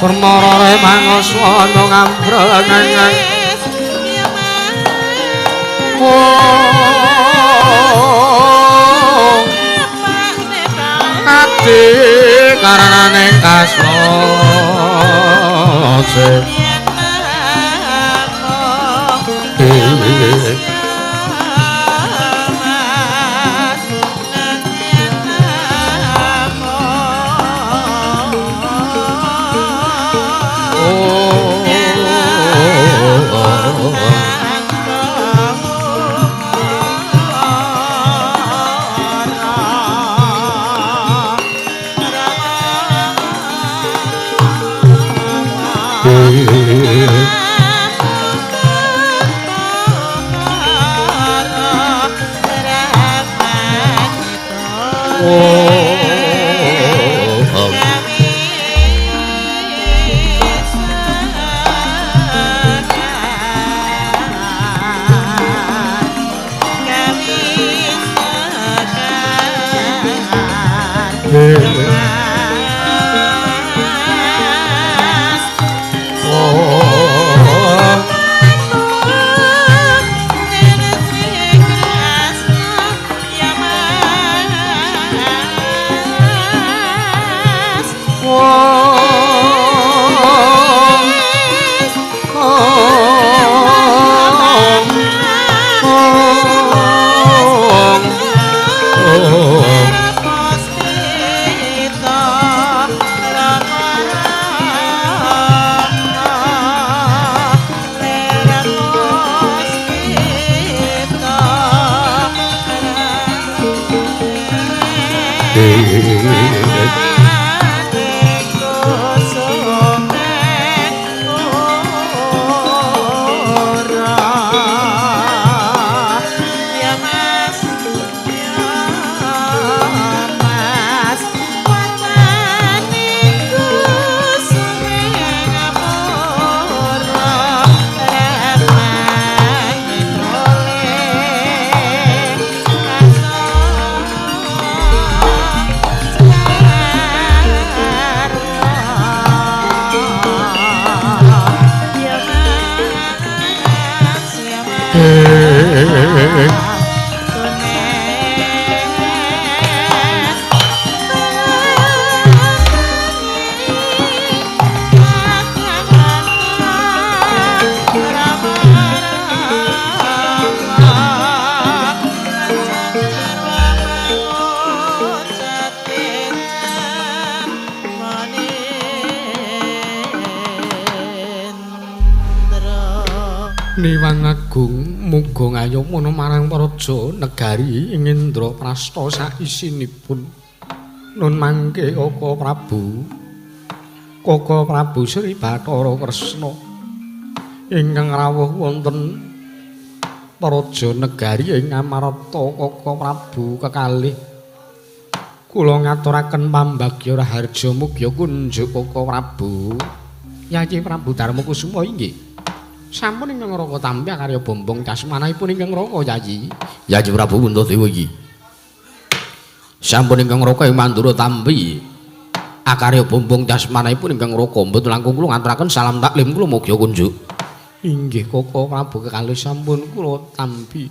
Permara mangoswana ngambreng Ati karanane kasose. Niwang Agung muga ngayomana marang praja negari ing Indraprasta saisinipun. Nun mangke Kaka Prabu, Kaka Prabu Sri Bathara Kresna ingkang rawuh wonten praja negari ing Amarta Kaka Prabu kekalih. Kula ngaturaken pambagya raharja mugia kunjuk Kaka Prabu. Yayi Prabu Darmakusuma inggih. Sampun ingkang Raka tampi karya bombong casmanahipun ingkang Raka Yayi. Yayi Prabu Puntadewa iki. Sampun ingkang Raka ing Mandura tampi akarya bombong casmanahipun ingkang Raka. Mboten langkung kula ngaturaken salam taklim kula mugia kunjuk. Inggih Kaka Prabu kekalih sampun kula tampi.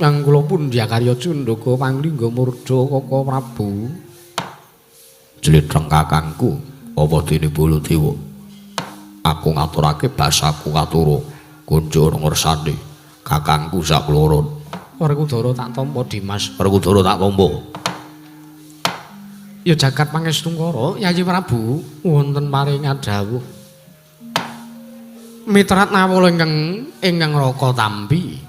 Yang kula pundi akarya cundaka panglingga murda Kaka Prabu. Jletheng kakangku apa dene Baladewa. Aku ngaturake basaku katura kunjuk ngersane kakangku sakloron. Werkudara tak tampa Dimas. Werkudara tak tampa. Ya jagat pangestungkara Yayi Prabu wonten paring dawuh. Mitrat nawala ingkang Raka tampi.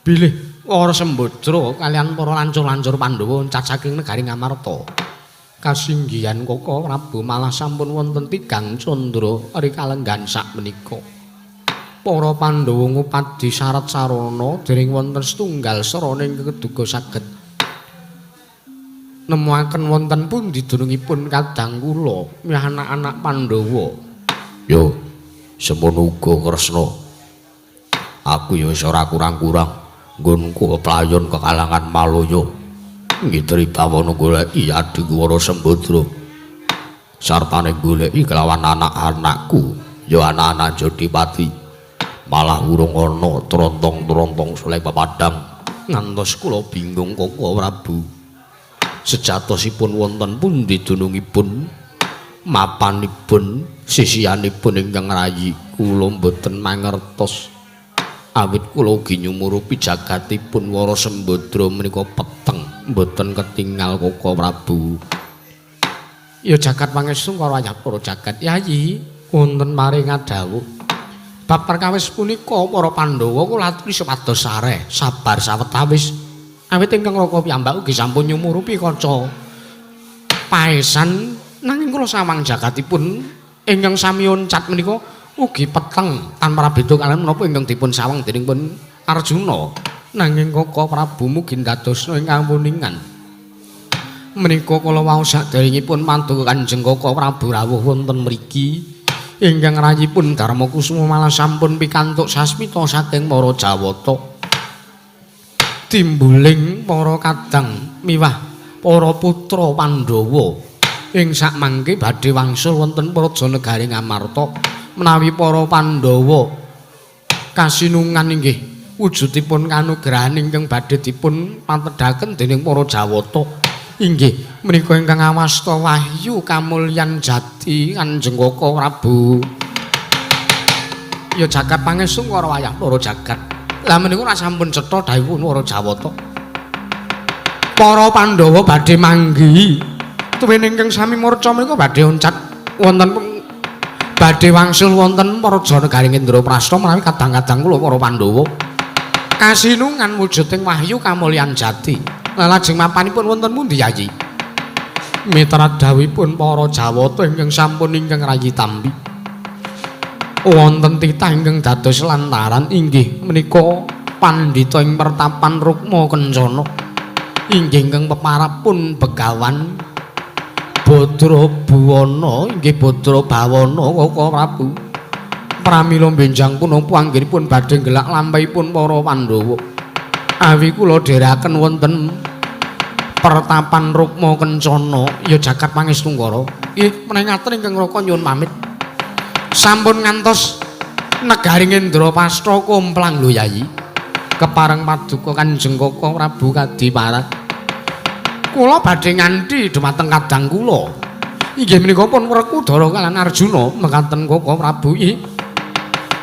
Bilih Wara Sembadra kaliyan para lancur-lancur Pandhawa oncat saking negari Ngamarta. Kasinggihan Koko Prabu malah sampun wonten tigang candra rikalenggan sakmenika. Para Pandhawa ngupadi syarat sarana dereng wonten setunggal sarana ingkang keduga saged nemuaken wonten pundi dunungipun kadang kula miyah anak-anak Pandhawa. Yo, semono uga Kresna. Aku ya wis ora kurang-kurang nggonku playon kekalangan Malaya. Ngitri bawana goleki adhiku Wara Sembadra. Sartane goleki kelawan anak-anakku, ya anak-anak Jodipati. Malah urung ana trontong-trontong soleh pepadang. Ngantos kula bingung Koko Prabu. Sejatosipun wonten pundi dunungipun, mapanipun, sisihanipun ingkang rayi kula mboten mangertos. Awit kula ugi nyumurupi jagatipun Wara Sembadra menika peteng mboten ketingal Koko Prabu. Ya jagat pangestu karo wayah para jagat yayi wonten maring dawuh. Bab perkawis punika para Pandhawa kula aturi supados sareh sabar sawetawis. Awit ingkang Raka piyambak ugi sampun nyumurupi kaca paesan nanging kula sawang jagatipun ingkang sami oncat menika ugi peteng tanpa beda kaliyan menapa ingkang dipun sawang dening pun Arjuna. Nanging Koko Prabu mugi ndadosna ingkang kuningan. Menika kala wau saderengipun paduka Kanjeng Koko Prabu rawuh wonten mriki ingkang rayipun Darmakusuma malah sampun pikantuk sasmita saking para Jawata. Timbuling para kadang miwah para putra Pandhawa ing sakmangke badhe wangsul wonten praja negari Ngamarta. Menawi para Pandhawa kasinungan inggih wujudipun kanugrahan ingkang badhe dipun patedhaken dening para Jawata inggih menika ingkang awasta wahyu kamulyan jati Kanjeng Koko Prabu. Ya jagat pangestu karo wayah para jagat. Lah menika ora sampun cetha dawuhipun para Jawata. Para Pandhawa badhe manggihi tuwin ingkang sami murca menika badhe oncat wonten badhe wangsul wonten praja negari Indraprasta menawi kadang-kadang kula para Pandhawa kasinungan wujuding wahyu kamulyan jati. Lajeng mapanipun wonten pundi Yayi? Mitra dawuhipun para Jawata ingkang sampun ingkang rayi tampi. Wonten titah ingkang dados lantaran inggih menika pandhita ing pertapan Rukma Kencana inggih ingkang peparapun Begawan Badra Buwana inggih Badra Bawana Koko Prabu. Pramila benjang punapa anggenipun badhe nggelak lampahipun para Pandhawa. Awi kula dherekaken wonten pertapan Rukma Kencana ya jagat pangestungkara. Ih menawi ngaten ingkang Raka nyuwun pamit. Sampun ngantos negari Indraprasta komplang lho Yayi. Kepareng paduka Kanjeng Koko Prabu Kadiparat. Kula badhe nganti dhumateng kadang kula. Inggih menika pun Werkudara kaliyan Arjuna mekaten Koko Prabu. Ih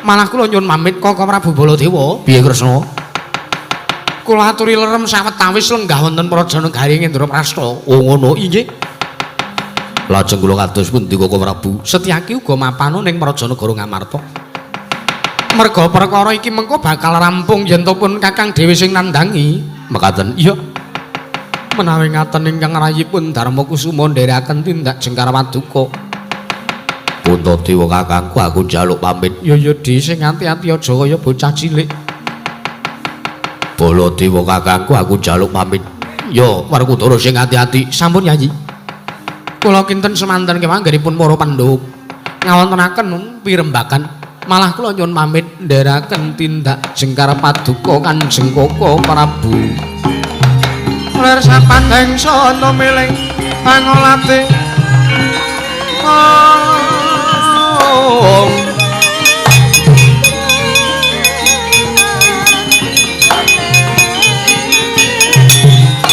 malah kula nyuwun pamit Koko Prabu Baladewa. Piye Kresna? Kula aturi lerem sawetawis lenggah wonten praja negari Indraprasta. Oh ngono inggih. Lajeng kula kados pundi Koko Prabu? Setyaki uga mapano ning praja negara Ngamarta. Merga perkara iki mengko bakal rampung yen to pun Kakang dhewe sing nandhangi. Mekaten. Iya. Menawi ngaten ingkang rayipun Darmakusuma ndherekaken tindak jengkar paduka. Puntadewa kakangku aku njaluk pamit. Ya ya Di sing ati-ati aja kaya bocah cilik. Baladewa kakangku aku njaluk pamit. Ya Werkudara sing ati-ati. Sampun Yayi. Kula kinten semanten kemawon anggenipun para Pandhawa ngawontenaken pirembagan. Malah kula nyuwun pamit ndherekaken tindak jengkar paduka Kanjeng Koko Prabu. Lir sapandheng sono miling pangolate. Oh. Yeah.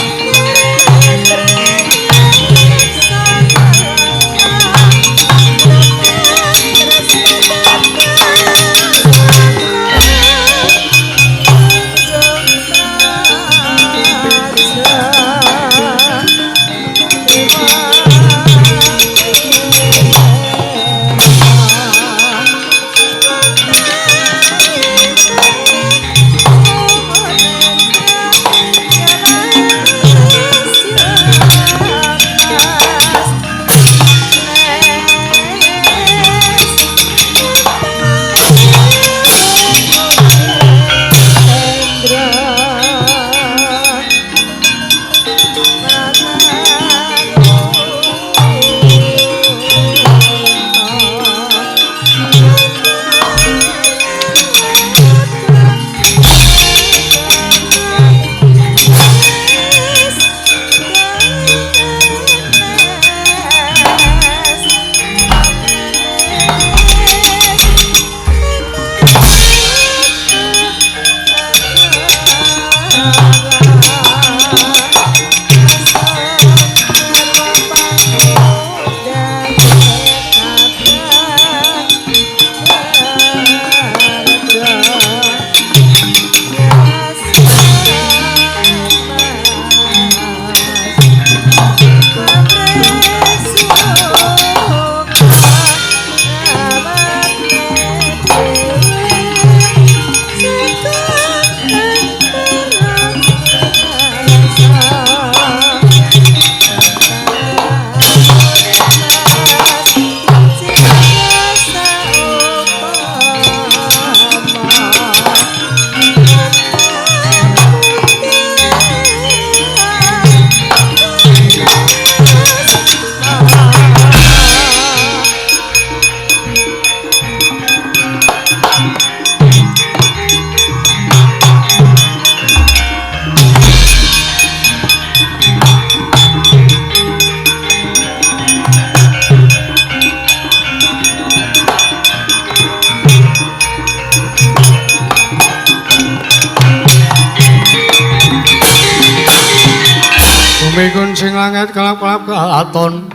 Manjing langit kelap-kelap katon.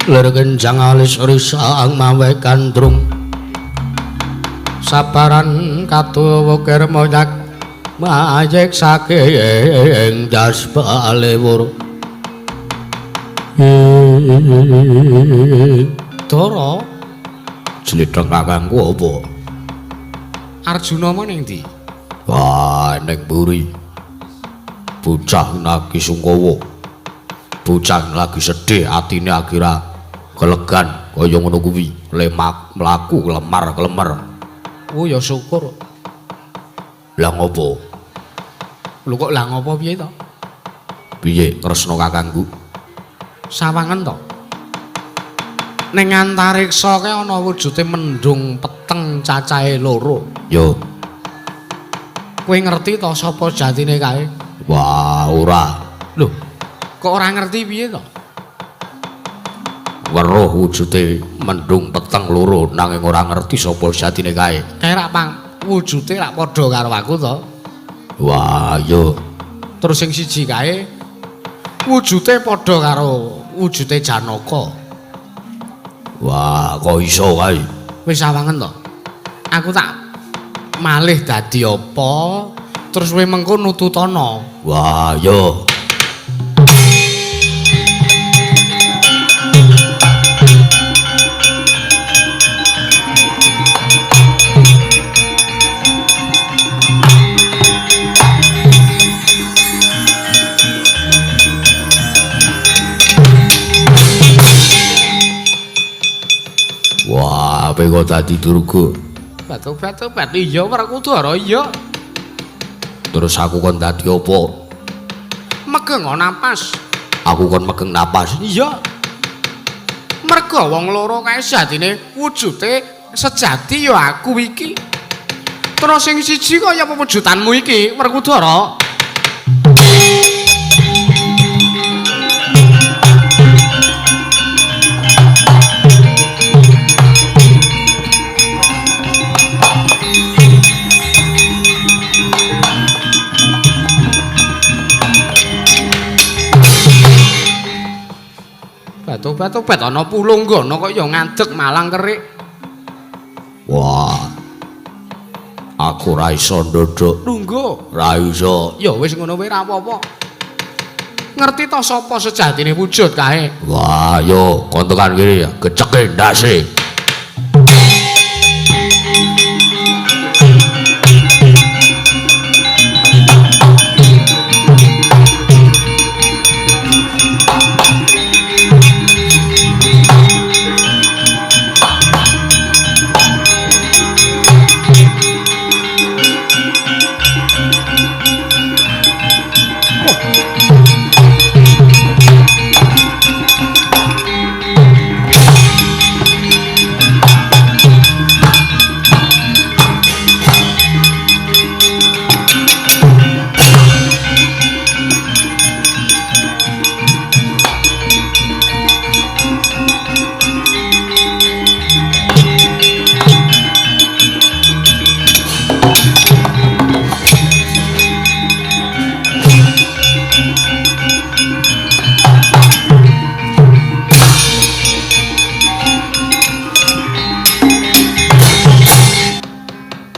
Lir kenjang alis risang mawe gandrung. Sabaran katuwa kirmonyak mayek saking das balewur. Dara jlidheng kakangku apa? Arjuna mau ning ndi? Wah, ning mburi. Bocah lagi sungkawa. Bocah lagi sedih atine akhira kelegan kaya ngono kuwi, lemak mlaku lemar-lemar. Oh ya syukur. Lah ngopo? Lho kok lah ngopo piye to? Piye kresna kakangku? Sawangen to. Ning antariksa kae ana wujude mendung peteng cacahe loro. Yo. Kowe ngerti to sapa jatine kae? Wah, ora. Lho, kok ora ngerti piye to? Weruh wujude mendung peteng loro nanging ora ngerti sapa jatine kae. Kae rak pang wujude rak padha karo aku to. Wah, yo. Terus sing siji kae wujude padha karo wujude Janaka. Wah, kok iso kae? Wis sawangen to. Aku tak malih dadi apa, terus kowe mengko nututana. Wah, yo. Wah, kowe kok dadi Durga. Batu-batu bat iya Werkudara iya. Terus aku kon dadi apa? Megeng napas. Aku kon megeng napas. Iya. Merga wong loro kae sejatine wujude sejati ya aku iki. Terus sing siji kaya apa wujudanmu iki, Werkudara? Batu-batu ana pulunggana kok ya ngadeg malang kerik. Wah. Aku ora iso ndodhok. Lungguh. Ora iso. Ya wis ngono wae ora apa-apa. Ngerti to sapa sejatine wujud kae? Wah, yo kon tekan kene ya, geceke ndase.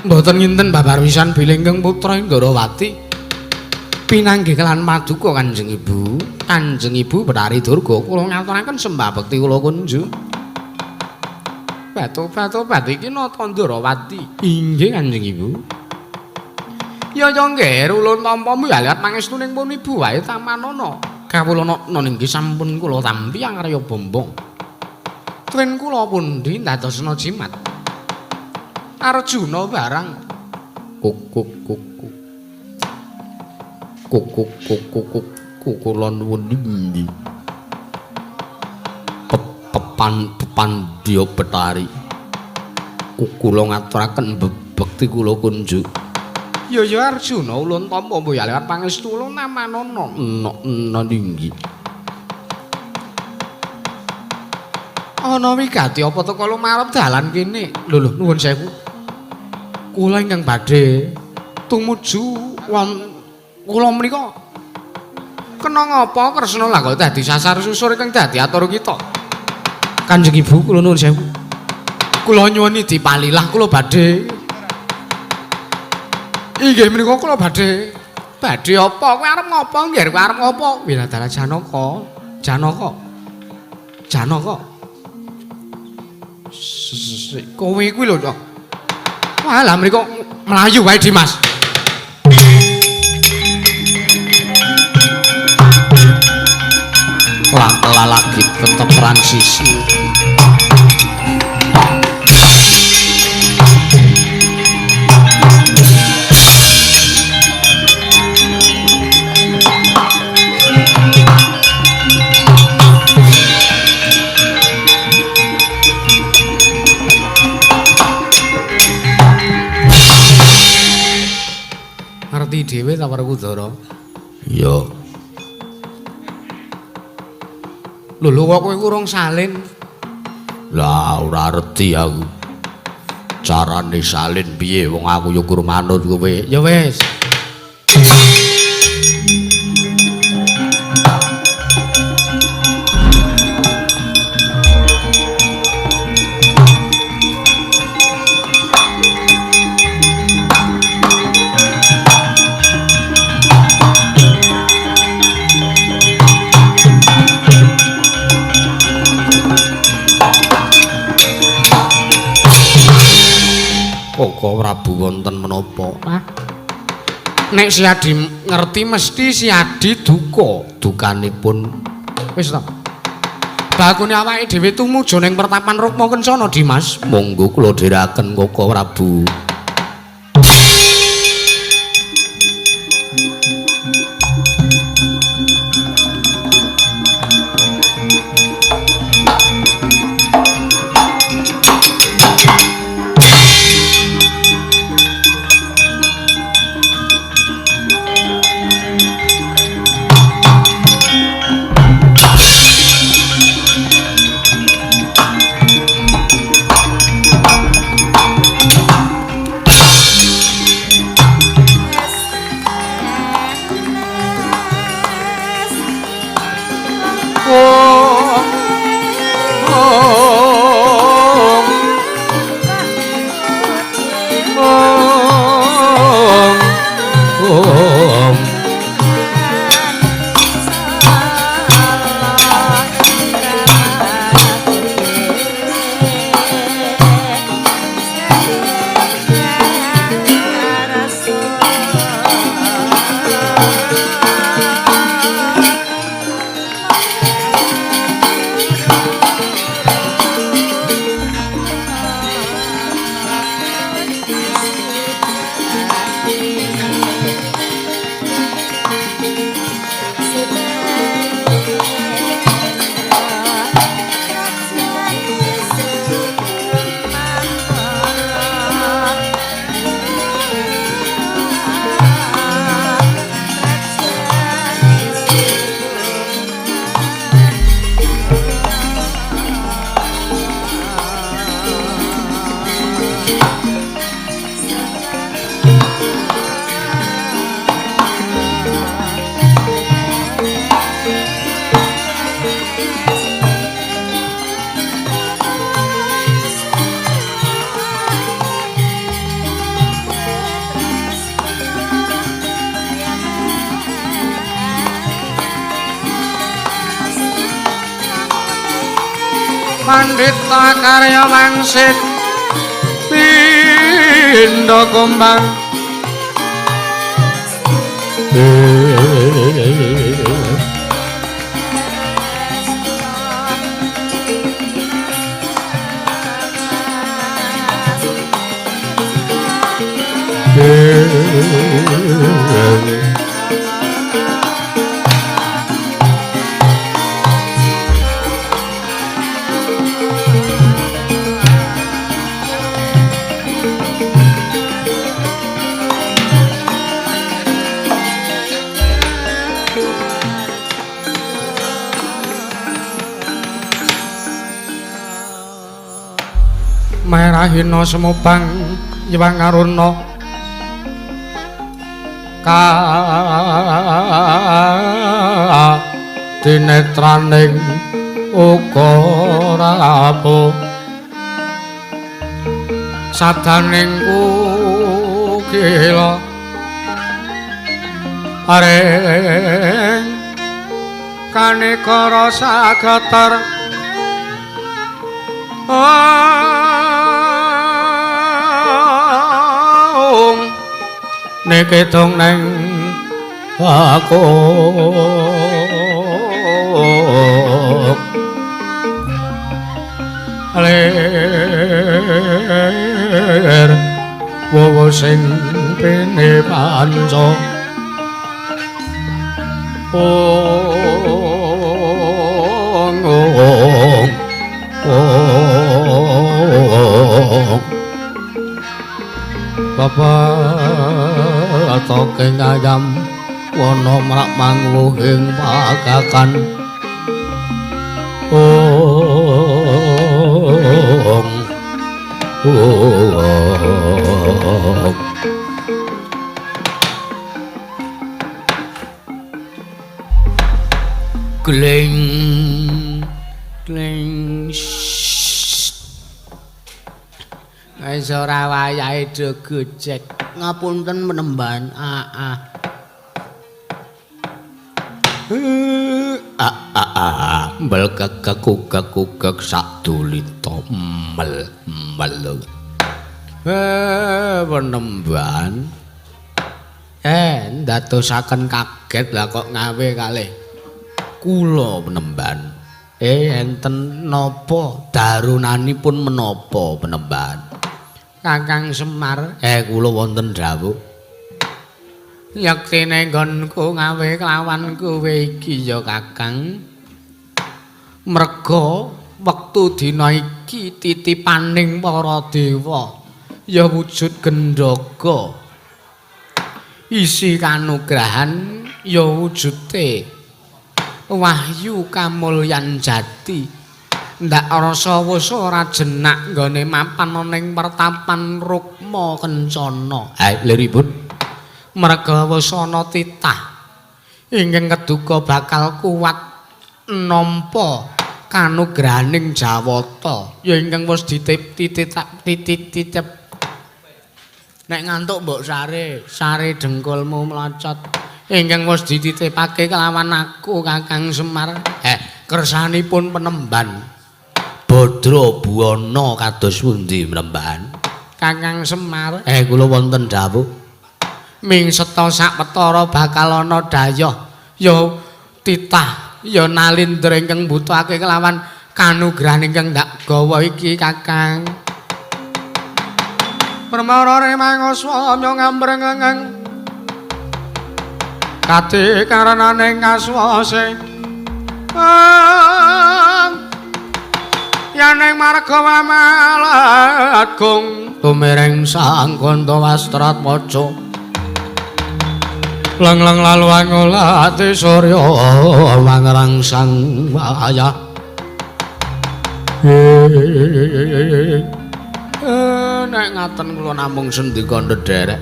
Mboten nginten babar pisan bilih ingkang putra Indrawati pinanggih kelan maduka Kanjeng Ibu. Kanjeng Ibu Bathari Durga kula ngaturaken sembah bekti kula kunjuk. Batu-batu iki nata Ndrawati. Inggih Kanjeng Ibu. Ya ya nggih ulun tampa miyaliat pangestuning pun Ibu wae tamanana. Kawula nana inggih sampun kula tampi angarya bombong. Trin kula pundi ndadosna jimat. Arjuna barang kukuk kukuk kukuk kukuk kula nuwun nggih. Pepan pandya Bathari kula ngaturaken bekti kula kunjuk. Ya ya Arjuna ulun tampa mboya lewat pangestu ulun namanana nana nggih. Ana wigati apa teka lumarep dalan kene? Lho lho nuwun sewu. Kula ingkang badhe tumuju won kula menika Kena ngapa Kresna lah kok dadi sasar susur ingkang dadi atur kita. Kanjeng Ibu kula nuwun sewu. Kula nyuwuni dipalilah kula badhe. Inggih menika kula badhe. Badhe apa? Kowe arep ngopo nggih? Kowe arep ngopo? Wiladara Janaka. Janaka. Janaka. Kowe kuwi lho, Cok. Wah, lah mriko mlayu wae Dimas. Lak lagi tetep transisi. Ngerti dhewe ta Werkudara? Iya. Lho lho kok kowe urung salin? Lah ora reti aku. Carane salin piye wong aku yo kur manut kowe. Ya wis. Koko Prabu wonten menapa? Hah? Nek si Adi ngerti mesti si Adi duka. Dukanipun wis ta. Bakune awake dhewe tumuju ning pertapan Rukma Kencana, Dimas. Monggo kula dherekaken Koko Prabu. Pandhita karya wangsit pindha kumbang Merahina semubang Hyang Aruna Dinetraning uga rapo sadaning kukila paring kaneka rasa geter ong nekedong neng aku lir wowo sing pene panca ong ong ong bapak toke ngayam wana mrak mangwuhing pagakan ong ong gleng gleng. Wis ora wayahe do gojek. Ngapunten menemban. Ah ah. Ah ah ah. Mbel kekek kukek kukek sadulita mel mel. Penemban. Ndadosaken kaget lah kok ngawe kalih kula penemban. Enten napa darunanipun menapa penemban? Kakang Semar, kula wonten dawuh. Yektine nggonku ngawe kelawan kowe iki ya Kakang. Merga wektu dina iki titipaning para dewa ya wujud gendhaga. Isi kanugrahan ya wujute wahyu kamulyan jati. Ndak rasa wis ora jenak nggone mapan ana ing pertapan Rukma Kencana. Liripun merga wis ana titah ingkang keduga bakal kuat nampa kanugrahaning Jawata ya ingkang wis dititip. Nek ngantuk mbok sare, sare dengkulmu mlocot. Ingkang wis dititipake kelawan aku Kakang Semar. Kersanipun penemban Badra Buwana kados pundi penemban? Kakang Semar, kula wonten dawuh. Ming seta sawetara bakal ana dayah ya titah ya nalindra ingkang mbutuhake kelawan kanugrahan ingkang ndak gawa iki Kakang. Permara remangoswa ngambrengeng kati karenane kaswase yaning marga wamalat gung tumireng sang kandha wastratmaja leng-leng lalu angulati surya mangrangsang wayah. Nek ngaten kula namung sendika ndederek.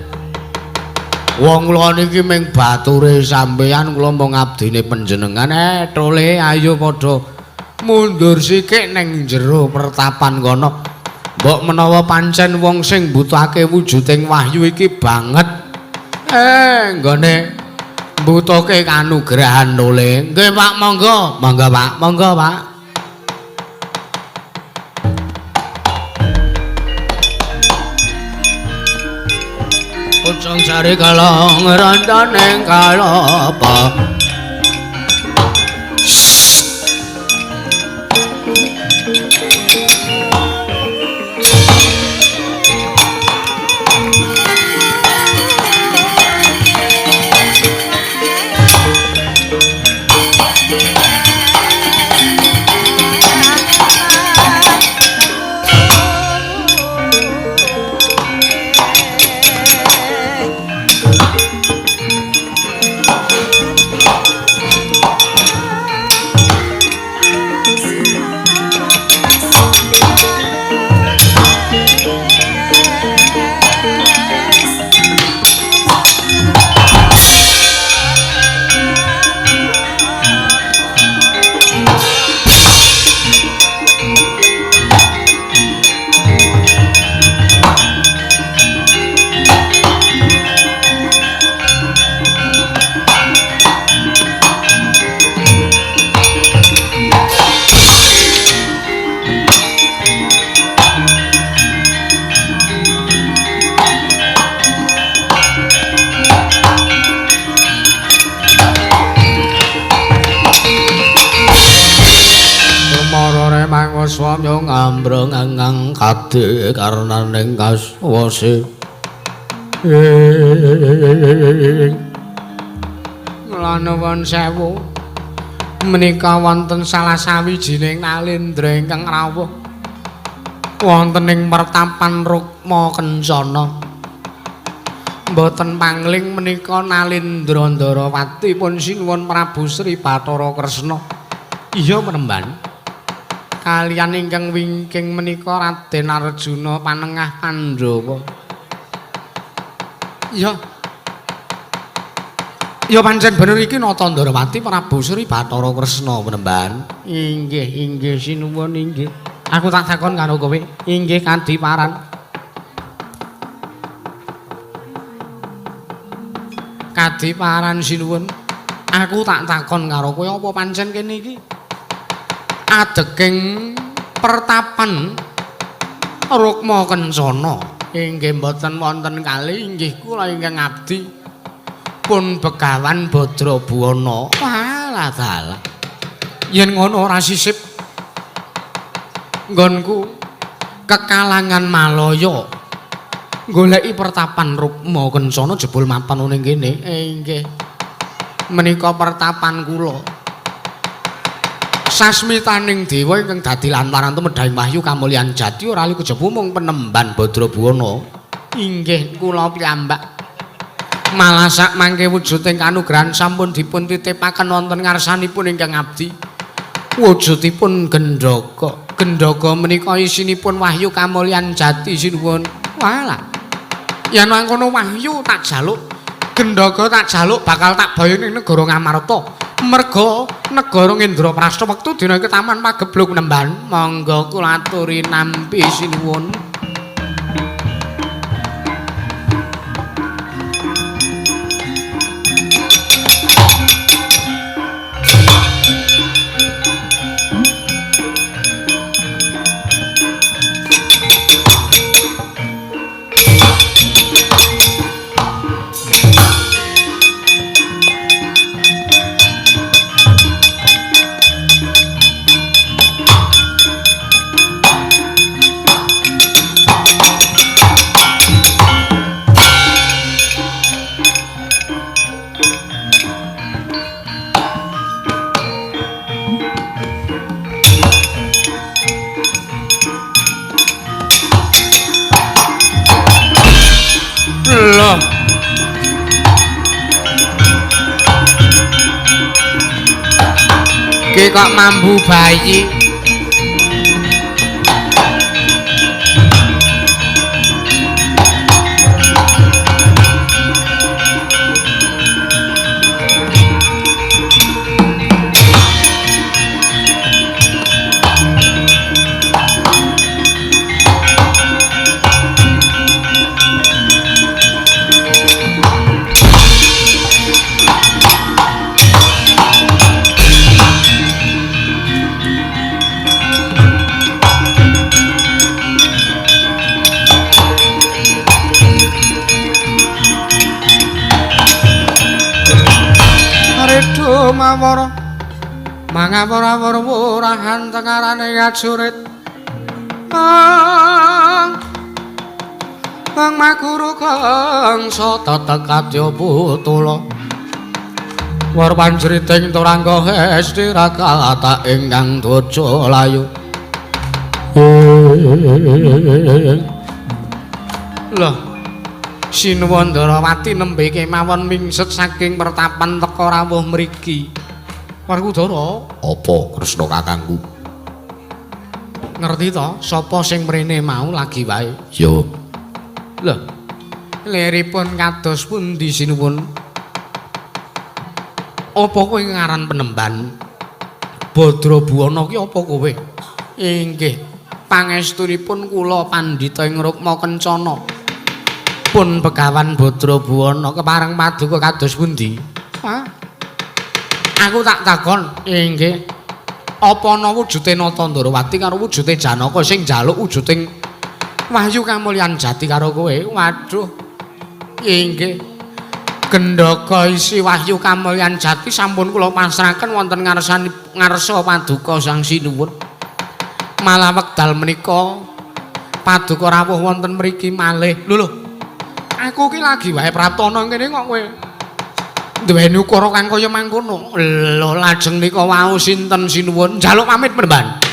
Wong kula niki ming bature sampeyan, kula mung abdine panjenengan. Tole ayo padha mundur sikik ning jero pertapan kono. Mbok menawa pancen wong sing mbutuhake wujuding wahyu iki banget. Nggone mbutuhke kanugrahan tole. Nggih Pak, monggo. Monggo Pak, monggo Pak. Pucung jari kalong randane kalapa. mrengeng kade karnaning kaswase. Kula nuwun sewu. Menika wonten salah sawijining nalendra ingkang rawuh wonten ing pertapan Rukma Kencana. Mboten pangling menika nalendra Ndarawati pun sinuwun Prabu Sri Bathara Kresna. Iya penemban. Kaliyan ingkang wingking menika Raden Arjuna panengah Pandhawa. Iya. Ya pancen bener iki Nata Ndarawati Prabu Sri Bathara Kresna penemban. Inggih, inggih sinuwun inggih. Aku tak takon karo kowe. Inggih kadiparan. Kadiparan sinuwun. Aku tak takon karo kowe apa pancen kene iki adeging pertapan Rukma Kencana. Inggih mboten wonten kali inggih kula ingkang abdi pun Begawan Badra Buwana. Walah dalah. Yen ngono ora sisip nggonku kekalangan Malaya goleki pertapan Rukma Kencana jebul mapan ning kene. Inggih. Menika pertapan kula. Sasmitaning dewa ingkang dadi lantaran tumedhahing wahyu kamulyan jati ora li kejaba mung penemban Badra Buwana. Inggih kula piyambak. Malah sak mangke wujuding kanugrahan sampun dipun titipaken wonten ngarsanipun ingkang abdi. Wujudipun gendhaga. Gendhaga menika isinipun wahyu kamulyan jati sinuwun. Walah. Yen mangkono wahyu tak jaluk, gendhaga tak jaluk bakal tak bayo ning negara Ngamarta. Merga negara Indraprasta wektu dina iki taman pageblug nemban. Monggo kula aturi nampi sinuwun. Ki kok mambu bayi. Mawara mangawara-wara wurahan tengarane ngajurit Kang Maguru kangsa tetekadya putula war panjriting turangga hesti rakata ingkang dwaja layu. Lho Sinuwun Ndarawati nembe kemawon mingset saking pertapan teka rawuh mriki. Werkudara, apa Kresna kakangku? Ngerti to sapa sing mrene mau lagi wae? Ya. Lho, liripun kados pundi sinuwun? Apa kowe ngaran penemban Badra Buwana ki apa kowe? Inggih, pangestunipun kula pandhita ing Rukma Kencana. Pun Begawan Badra Buwana kepareng paduka kados pundi? Hah? Aku tak takon. Inggih. Apa ana wujude Nata Ndarawati karo wujude Janaka sing njaluk wujuding wahyu kamulyan jati karo kowe? Waduh. Inggih. Gendhaga isi wahyu kamulyan jati sampun kula pasrahaken wonten ngarsa paduka Sang Sinuwun. Malah wekdal menika paduka rawuh wonten mriki malih. Lho lho. Aku ki lagi wae praptana kene kok kowe duweni ukara kang kaya mangkono. Lho lajeng nika wau sinten sinuwun njaluk pamit Penemban.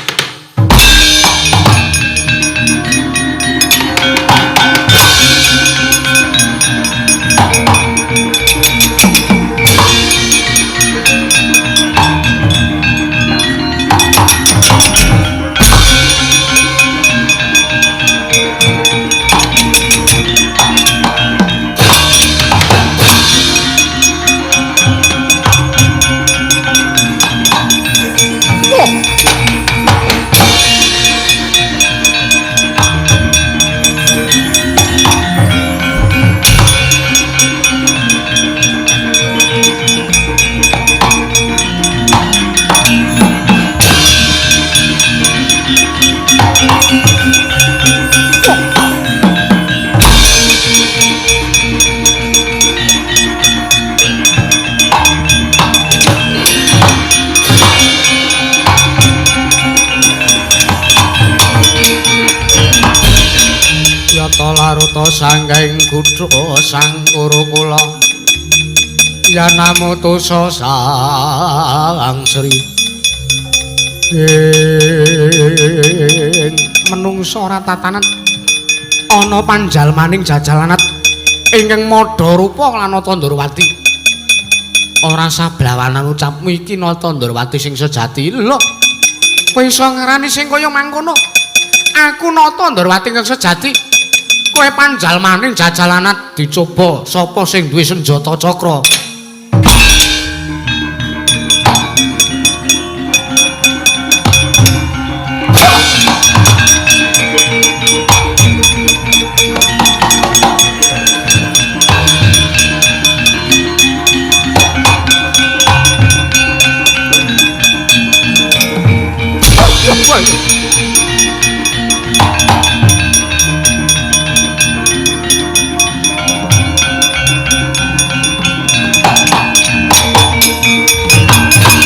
Laruta sanggaing kutha sang Kurukula yanamutusa sang Sri ing menungsa ora tatanan ana panjalmaning jajalanat ingkang madha rupa lan Nata Ndorowati. Ora sablawanan ucapmu iki Nata Ndorowati sing sejati. Lho kowe iso ngarani sing kaya mangkono? Aku Nata Ndorowati ingkang sejati. Kowe panjalmaning jajalanat dicoba sapa sing duwe senjata cakra.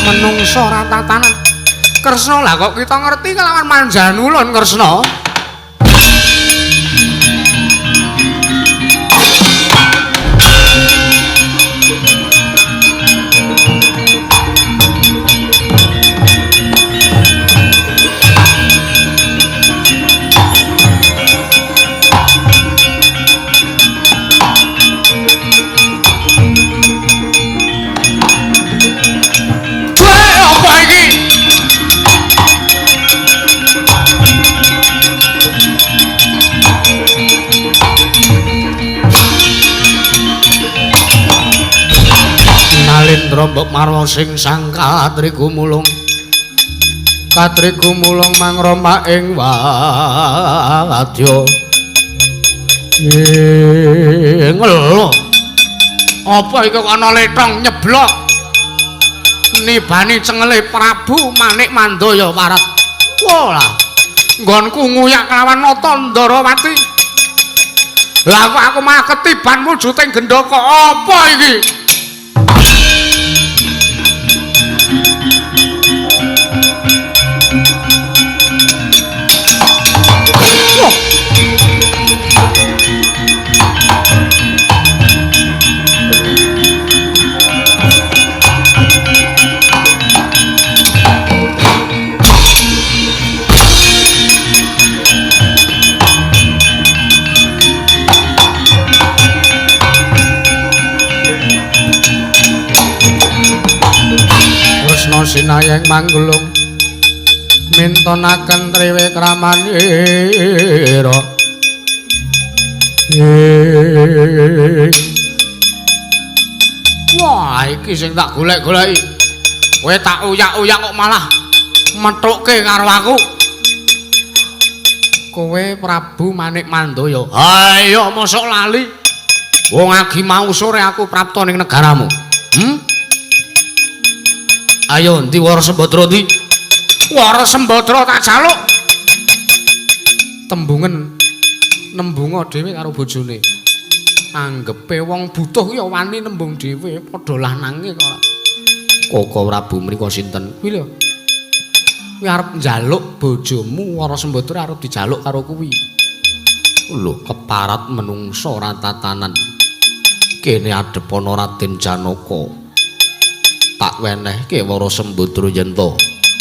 Menungsa ora tatanan. Kresna lah kok kita ngerti kelawan manjanulun Kresna. Nalindra mbok marwa sing sang katrigumulung katrigumulung mangroma ing wadya. Ing lho apa iki kok ana letong nyeblok nibani cengele Prabu Manik Mandaya Warat. Wah nggonku nguyak kelawan Nata Ndorowati. Lah kok aku malah ketiban wujuding gendaka apa iki? Sinayeng manggelung mintonaken triwikramanira. Wah iki sing tak golek-goleki. Kowe tak uyak-uyak kok malah methukke karo aku. Kowe Prabu Manik Mandaya. Ayo mosok lali. Wong agi mau sore aku prapta ning negaramu. Ayo endi Wara Sembadra ndi? Wara Sembadra tak jaluk. Tembungen nembunga dhewe karo bojone. Anggepe wong butuh ya wani nembung dhewe padha lanange kok. Koko Prabu mriko sinten? Kuwi lho. Kuwi arep njaluk bojomu Wara Sembadra arep dijaluk karo kuwi. Lho, keparat menungsa ora tatanan. Kene adhepana Raden Janaka. Tak wenehke Wara Sembadra yen to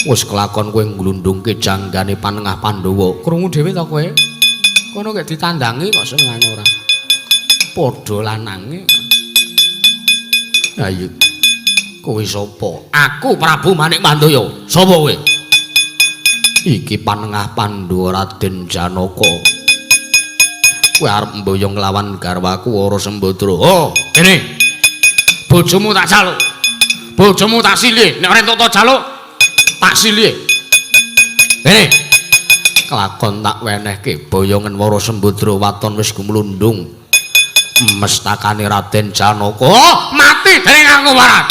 wis kelakon kowe nglundungke janggane panengah Pandhawa. Krungu dhewe to kowe? Kono gek ditandangi kok senengane ora. Padha lanange. Ayo. Kowe sapa? Aku Prabu Manik Mandaya. Sapa kowe? Iki panengah Pandhawa Raden Janaka. Kowe arep mboyong nglawan garwaku Wara Sembadra. Oh, kene. Bojomu tak jaluk. Bojomu tak silih. Nek ora entuk tak jaluk, tak silih. Kene. Kelakon tak wenehke boyongen Wara Sembadra waton wis gumlundung. Mestakane Raden Janaka. Oh, mati dening aku warat.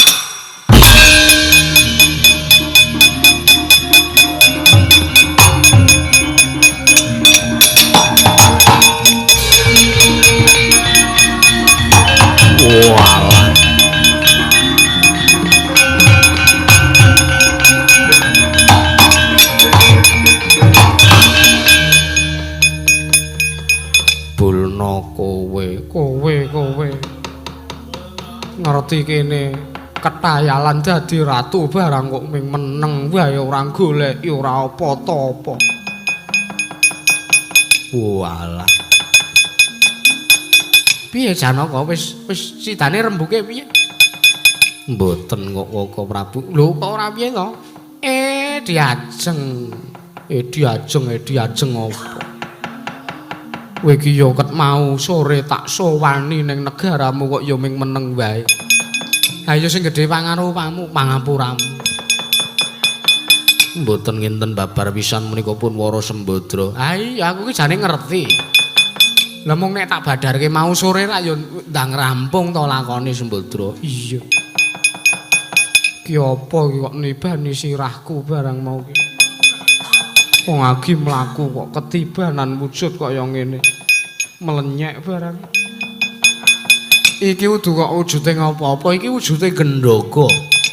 Walah. Bulna kowe, kowe, kowe. Ngerti kene ketayalan dadi ratu barang kok ming meneng wae ora goleki ora apa-apa. Walah. Piye Janaka wis wis sidane rembuke piye? Mboten kok Koko Prabu. Lho kok ora piye to? Diajeng. Diajeng, diajeng apa? Kowe iki ya ket mau sore tak sowani ning negaramu kok ya ming meneng wae. Ha iya sing gedhe pangarupamu, pangapuramu. Mboten ngenten babar pisan menika pun Wara Sembadra. Ha iya aku ki jane ngerti. Lah mung nek tak badarke mau sore rak ya ndang rampung to lakone Sembadra. Iya. Ki apa iki kok nibani sirahku barang mau ki. Wong agi mlaku kok ketibanan wujud kaya ngene. Melenyek barang. Iki kudu kok wujude ngopo-apa, iki wujude gendhaga.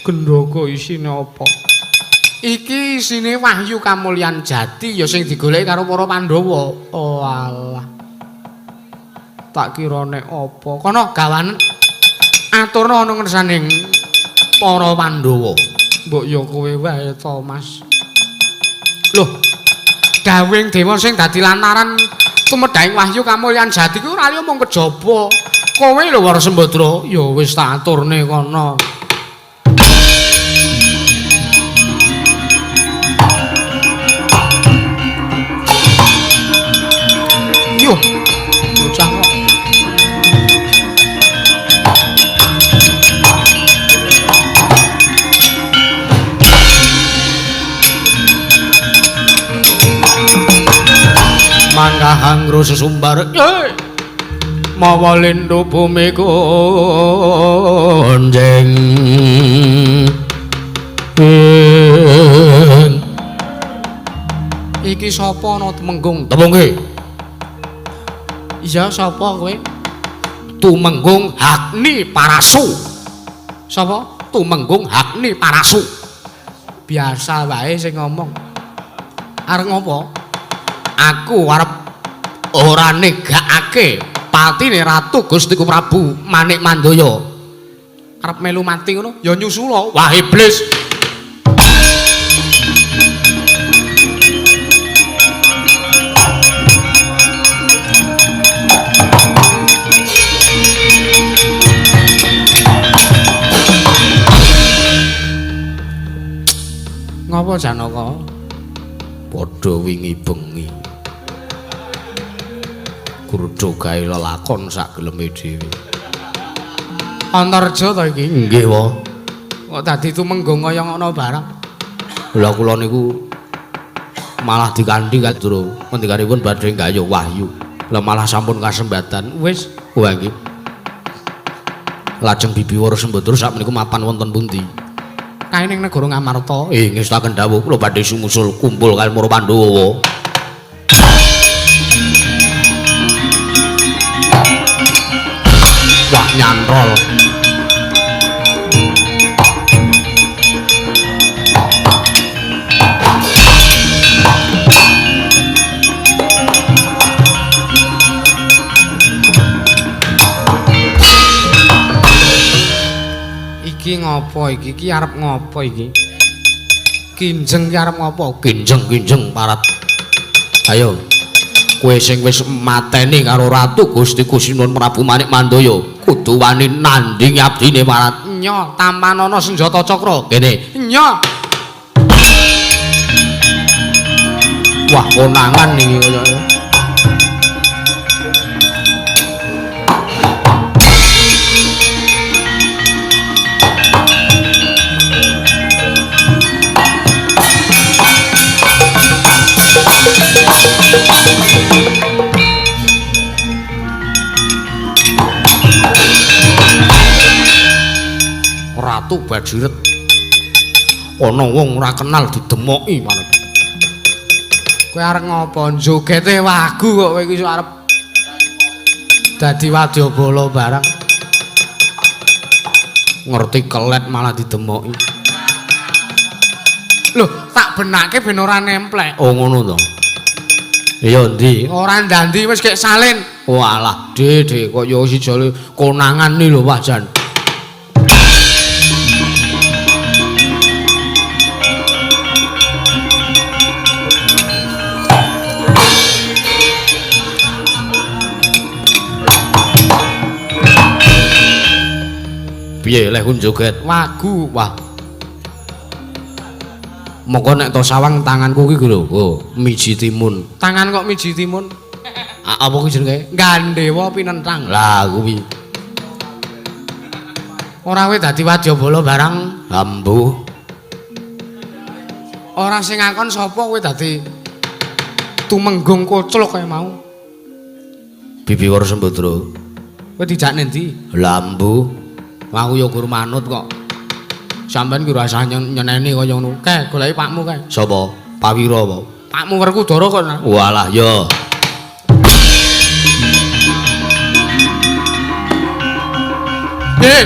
Gendhaga isine apa? Iki isine wahyu kamulyan jati ya sing digoleki karo para Pandhawa. Oh alah. Tak kira nek apa. Kono gawan aturna ana ngersaning para Pandhawa. Mbok ya kowe wae to, Mas. Loh, dawing dewa sing dadi lantaran tumedhahing wahyu kamulyan jati kuwi ora liya mung kejaba. Kowe lho Wara Sembadra, ya wis tak aturne kono. Yo, bocah kok. Mangkahang sesumbar mawa lindu bumi gonjeng. Iki sapa ana Tumenggung? Temungge. Iya sapa kowe? Tumenggung Hakni Parasu. Sapa? Tumenggung Hakni Parasu. Biasa wae sing ngomong. Arep ngopo? Aku arep ora negakake patine Ratu Gustiku Prabu Manik Mandaya. Arep melu mati ngono ya nyusula. Wah iblis. Ngopo Janaka? Padha wingi bengi. Gurdo gawe lelakon sak geleme dhewe. Antarja to iki? Nggih, wa. Kok dadi tumenggung kaya ngono barang. Lah kula niku malah dikanthi kadro. Ngendikanipun badhe gayuh wahyu. Lah malah sampun kasembatan. Wis, wah iki. Lajeng Bibi Wara Sembadra sak menika mapan wonten pundi? Kae ning negara Ngamarta. Ngestaken dawuh kula badhe sumusul kumpul kaliyan para Pandhawa. Wah nyantrol. Iki ngopo iki? Iki arep ngopo iki? Kinjeng ki arep ngopo? Kinjeng-kinjeng parat. Ayo. Kowe sing wis mateni karo Ratu Gusti Sinuwun Prabu Manik Mandaya kudu wani nandhingi abdine parat. Nyo, tampanana senjata cakra. Kene. Nyo. Wah, konangan iki kaya. Ratu Bajiret ana wong ora kenal didemoki manut. Kowe arep ngopo? Jogete wagu kok kowe iki arep dadi wadyabala barang. Ngerti kelet malah didemoki. Lho, tak benake ben ora nemplek. Oh ngono to. Iya endi? Ora ndandi wis gek salin. Walah, Dik, kok ya sijole konangan ni lho Pak Jan. Piye leh ku joget? Wagu. Wah. Monggo nek to sawang tanganku ki lho, oh, miji timun. Tangan kok miji timun? Apa ki jenenge? Gandewa pinentang. Lah kuwi. Ora kowe dadi wadyabala barang. Ambuh. Ora sing ngakon sapa kowe dadi tumenggung koclok kaya mau. Bibi Wara Sembadra. Kowe dijak nendi? Lah ambuh. Aku ya gur manut kok. Sampeyan ki rasah nyeneni kaya ngono. Kae goleki pakmu kae. Sapa? Pawira apa? Pakmu Werkudara kok. Walah ya. Eh.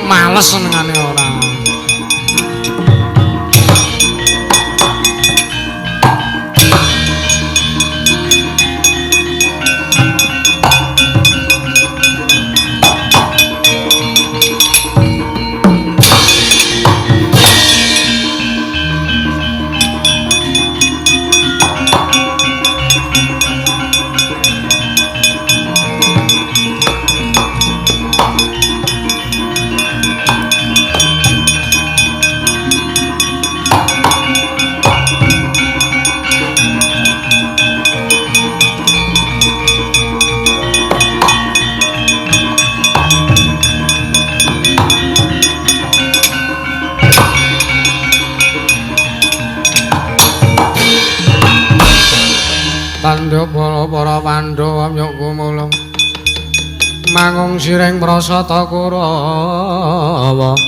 Males senengane ora. Tandha para Pandhawa myuk gumulung mangung sireng prasata Kurawa.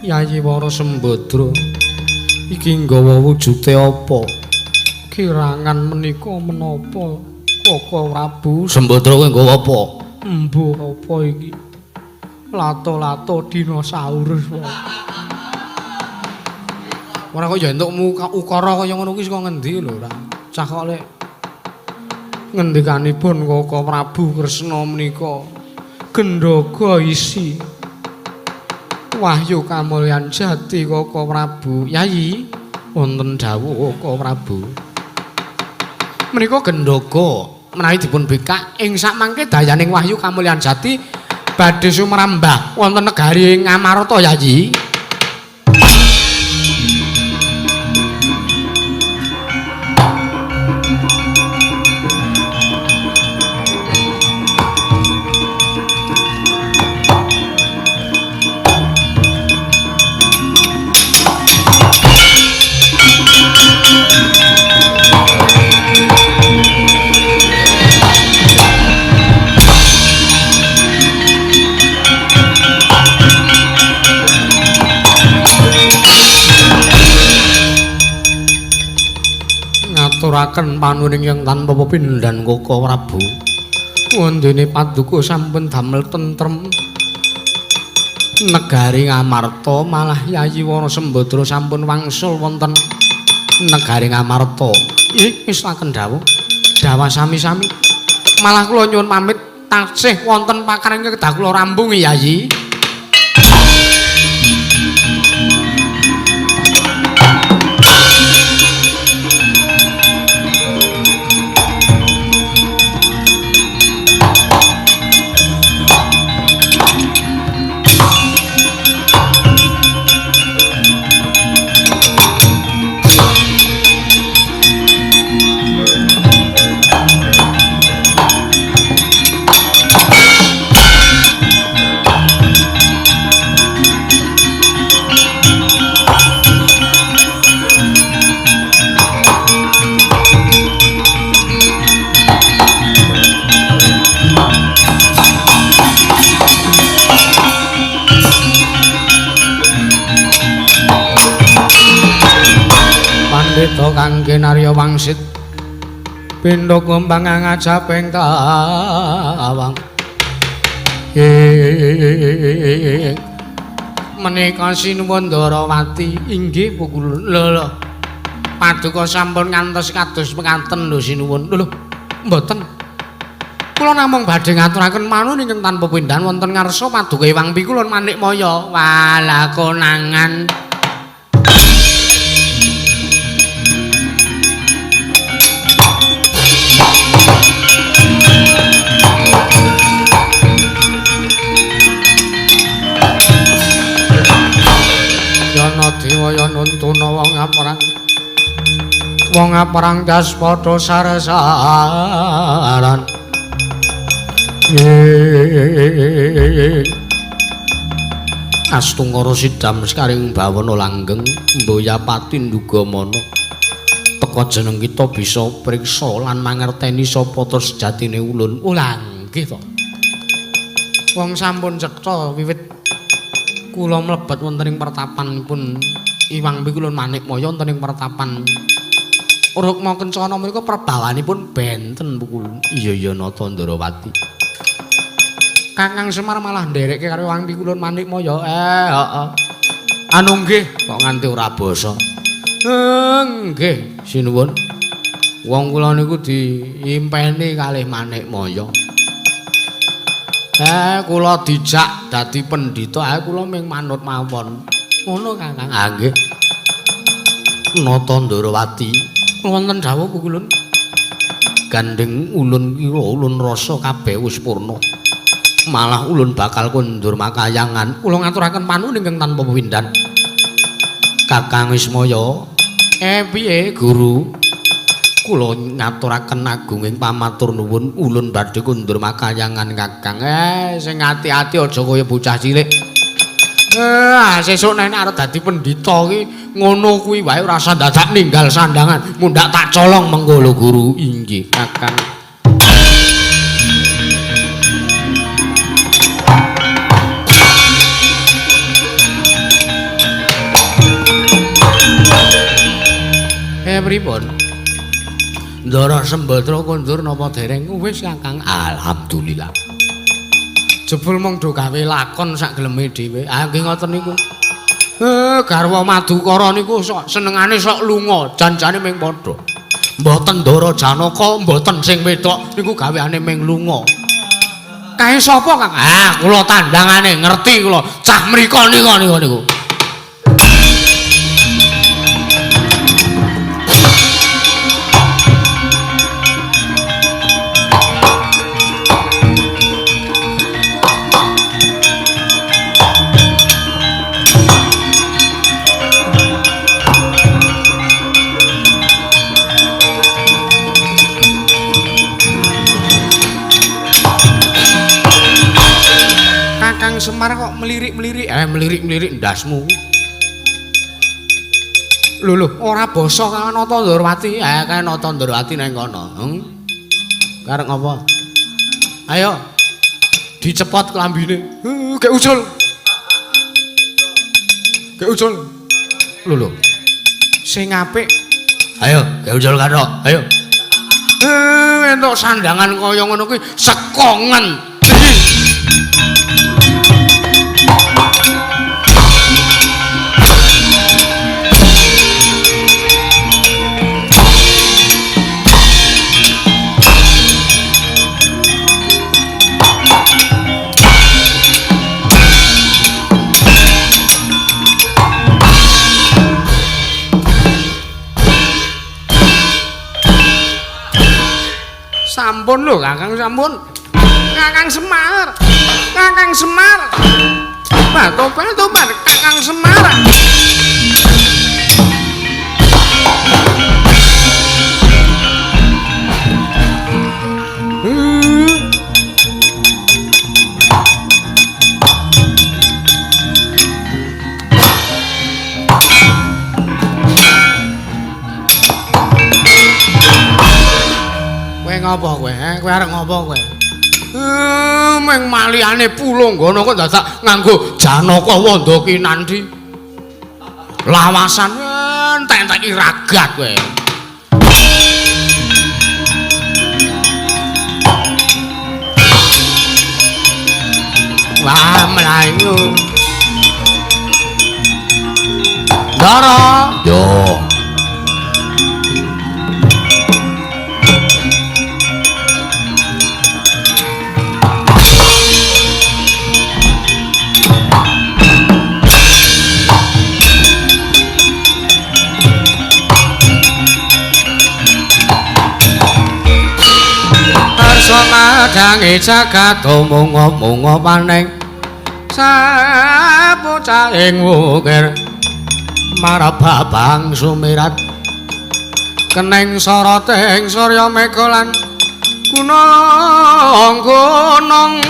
Yayi Wara Sembadra iki nggawa wujude apa? Kirangan menika menapa Koko Prabu Sembadra kowe nggawa apa? Embuh apa iki? Lato-lato dinosaurus. Ora kok ya entukmu ukara kaya ngono kuwi saka ngendi lho ora. Cah kok lek ngendikanipun Koko Prabu Kresna menika gendhaga isi wahyu kamulyan jati Koko Prabu. Yayi wonten dawuh Koko Prabu. Menika gendhaga menawi dipun bikak ing sakmangke dayaning wahyu kamulyan jati badhe sumrambah wonten negari Ngamarta Yayi. Ngaturaken panuning yang tanpa pepindhan Koko Prabu. Wondene paduka sampun damel tentrem negari Ngamarta, malah Yayi Wara Sembadra sampun wangsul wonten negari Ngamarta. Wis laken dawuh. Dawah sami-sami. Malah kula nyuwun pamit taksih wonten pakaran kedah kula rampungi Yayi. Pandhita kangge Narya Wangsit pindha gombang ngajaping tawang. Menika sinuwun Ndarawati inggih pukul. Lho lho. Paduka sampun ngantos kados mekaten lho sinuwun. Lho lho mboten. Kula namung badhe ngaturaken manun ingkang tanpa pindhan wonten ngarsa paduka Ewang Pikulun Manikmaya. Walah konangan. Dewaya nuntuna wong aprang. Wong aprang das padha sarsaran. Astungkara sidam sekaring bawana langgeng mboyapati ndugamana. Teka jeneng kita bisa priksa lan mangerteni sapa ta sejatine ulun. Oh lha nggih to. Wong sampun cetha wiwit kula mlebet wonten ing pertapanipun Iwang Pikulun Manikmaya wonten ing pertapan Rukma Kencana menika perbawanipun benten pukul. Iya iya Nata Ndarawati. Kakang Semar malah nderekke karo Iwang Pikulun Manikmaya. Heeh. Anu nggih kok nganti ora basa. Nggih, sinuwun. Wong kula niku diimpeni kalih Manikmaya. Kula dijak dadi pendhita, kula ming manut mawon. Ngono Kakang. Ah nggih. Nata Ndarawati, wonten dawuh Pukulun. Gandeng ulun kira ulun rasa kabeh wis purna. Malah ulun bakal kondur makayangan. Kula ngaturaken panuwun ingkang tanpa pepindhan. Kakang Wismaya, piye guru? Kula ngaturaken agunging pamatur nuwun ulun badhe kondur makayangan Kakang. Sing ati-ati aja kaya bocah cilik. Sesuk nek arep dadi pendhita ki ngono kuwi wae ora usah dadak ninggal sandangan, mundhak tak colong mengko lho guru. Inggih Kakang. Pripun? Ndara Sembadra kondur napa dereng? Wis Kakang. Alhamdulillah. Jebul mung do gawe lakon sak geleme dhewe. Ah nggih ngoten niku. Garwa Madukara niku sok senengane sok lunga, janjane ming padha. Mboten Ndara Janaka, mboten sing wedok niku gaweane ming lunga. Kae sapa, Kang? Ah, kula tandangane ngerti kula. Cah mriko niku niku. Semar kok melirik-melirik, melirik-melirik ndasmu. Lho lho, ora basa kang Nata Ndorowati. Kae Nata Ndorowati nang kono. Karep ngapa? Ayo. Dicepot klambine. Gek ucul. Gek ucul. Lho lho. Sing apik. Ayo, gek ucul kathok. Ayo. Entuk sandangan kaya ngono kuwi saka ngendi? Sampun lho Kakang sampun. Kakang Semar. Kakang Semar. Tobat-tobat Kakang Semar. Kowe ngopo kowe? Kowe arep ngopo kowe? Meng malihane pulanggono kok dadak nganggo Janaka Wanda Kinanthi. Lawasan entek-enteki ragat kowe. Wah, mlayu. Ndara. Yo. Madange jagat munga-munga paning sapucaing wukir marababang sumirat keneng soroting surya mega lan gunung-gunung.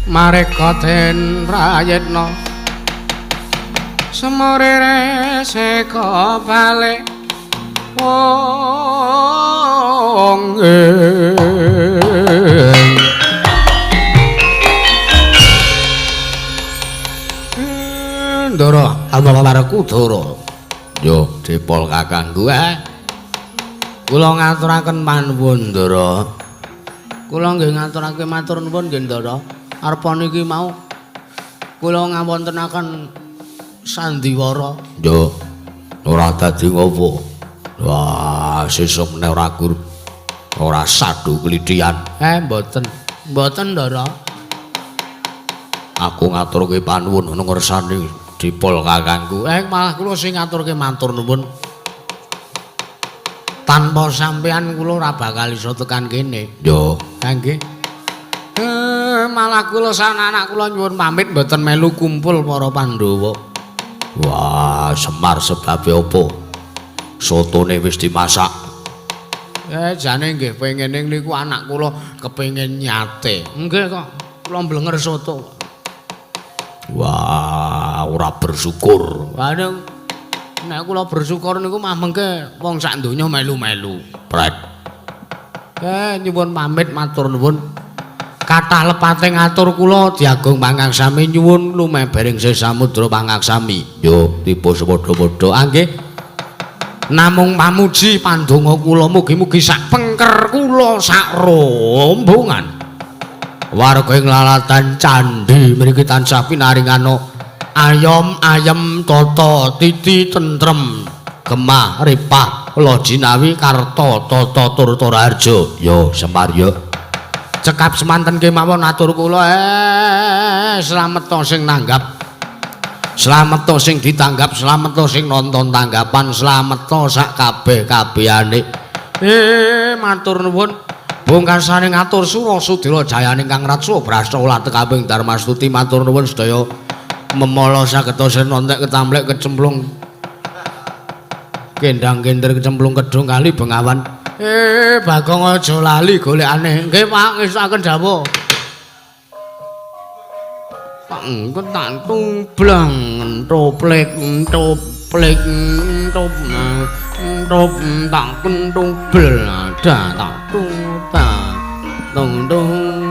Mareka den prayitna semurire seka balik wong Ndara, amalareku Ndara. Yo, dipol kakangku ae. Kula ngaturaken panuwun, Ndara. Kula nggih ngaturake matur nuwun nggih, Ndara. Arpa niki mau kula ngawontenaken sandiwara. Yo, ora dadi ngopo. Wah, sesuk meneh ora gur ora sadu klithian. Mboten. Mboten, Ndara. Aku ngaturke panuwun ana ngersane dipol kakangku. Malah kula sing ngaturke matur nuwun. Tanpa sampean kula ora bakal iso tekan kene. Yo, nggih. Malah kula sanak kula nyuwun pamit mboten melu kumpul para Pandhawa. Wah, Semar sebabe apa? Sotone wis dimasak. Jane nggih pengene niku anak kula kepengin nyate. Nggih kok, kula mblenger soto. Wah, ora bersyukur. Wah, nek kula bersyukur niku mah mengke wong sak donya melu-melu. Pret. Nyuwun pamit matur nuwun. Kathah lepate ngatur kula diagung pangaksami nyuwun lumebering samudra pangaksami. Yo, tiba sepadha-padha. Ah nggih. Namung pamuji pandonga kula mugi-mugi sak pengker kula sak rombongan. Warga ing lalatan candhi mriki tansah pinaringana ayom ayem tata titi tentrem gemah ripah lajinawi karta tata turta raharja. Yo Semar yo. Cekap semanten kemawon atur kula. Slamet sing nanggap, slamet sing ditanggap, slamet sing nonton tanggapan, slamet sak kabeh-kabehane. Matur nuwun. Bungkasane ngatur sura sudira jayane kang ratsa brasta ulah tekaping darmastuti matur nuwun sedaya memala sageta senontek ketamplek kecemplung kendang kender kecemplung kedung kali Bengawan. Bagong aja lali golekane. Nggih Pak, ngestukaken dawuh. Pak engko tak tumblang entoplek entoplek entop entop tak kentumbel dah tak tuta tung tung.